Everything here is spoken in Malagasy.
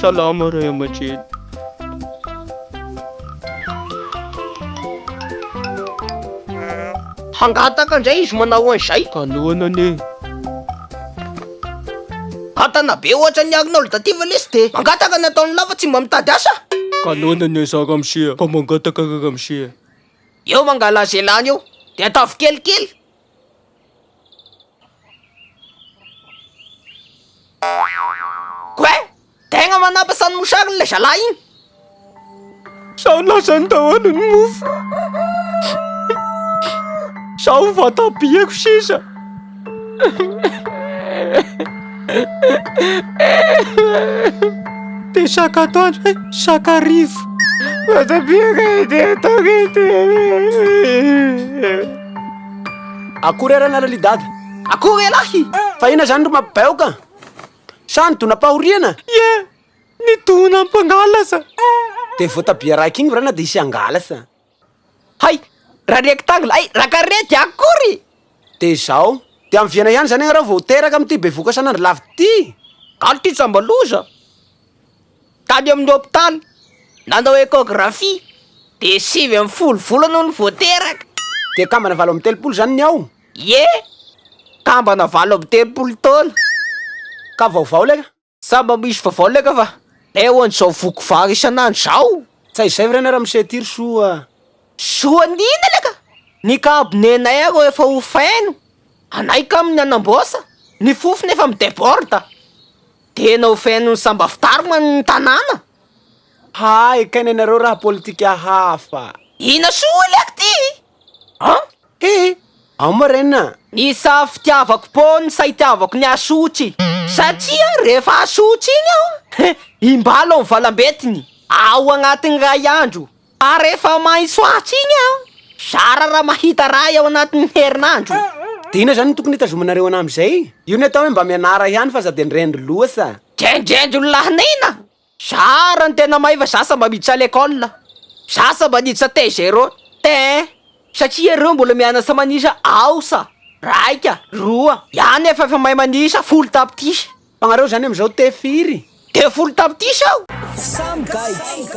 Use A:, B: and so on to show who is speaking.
A: Salama ray aman-dreny.
B: Hangataka indray izy manao an'izay.
A: Kanoana anie.
B: Vatana be ohatran'ny Arnold aty va lesy de mangataka ny ataon'ny lava tsy mba mitady asa.
A: Kanoana anie za ramose a. Mba mangataka ra ramose a.
B: Eo mangala ze lany eo de ataovy kelikely. Quoi? Tegna manapasa ny mosariny le zalahy igny.
A: Sao lasany daholo ny mofo. Sao voatabiako sisa. De chaque atoandro eh, chaque hariva. Voatabiako e, de ataoko ety.
C: Akory ara nareo ry dada.
B: Akory elahy.
C: Fa inona zany ro mampibaoka? Sa nidonam-pahoriana?
A: Ie, nidonam-pangalasa.
C: De voatabia raiky igny vrana de hisy hangalasa.
B: Hay, raha rectangle, hay, raha carré de akory!
C: De zao, de am viana ihany zany ianareo vao teraka amty bevoka sanandro lavo ty?
B: Galy ty jamba loza! Tany amin'ny hopitaly, nanao échographie, de 19 volana hono vao teraka.
C: De kambana 38 zany ny ao?
B: Ie! Kambana 38 taona.
C: Ka vaovao leka?
B: Sa mba misy vaovao leka fa le oan'izao voky vary isan'andro zao.
C: Tsy izay ve rena ramose ty ry soa?
B: Soa n'inona leka? Ny kabonenay arô efa ho feno, anay kamo ny anamboasa, ny fofona efa mi-deborde. Tena ho feno samba fitarima ny tanàna.
C: Hay, kay nenareo raha politika hafa.
B: Ina soa leka ty? An?
C: He! Ao moa rena.
B: Ny sa fitiavako pon sa itiavako ny asotry satria rehefa asotry iny aho he imbalo ny valambetiny ao agnatin'ny ray andro fa rehefa maitso atsy iny aho zara raha mahita ray ao anatin'ny herinandro.
C: De inona zany no tokony hitazomanareo anah amizay? Io ny atao hoe mba mianara ihany fa aza de ndrendry loha sa.
B: Ndrendrendry ny lahin'aina! Zara ny tena mahay fa za sa mba miditra à l'école, za sa mba niditra T zéro, T un, satria ireo mbola mianatra manisa aosa, raika, roa, ihany efa efa mahay manisa folo tapitrisa.
C: Fa nareo zany amizao T firy?
B: T folo tapitrisa aho.
D: Samy gaigy.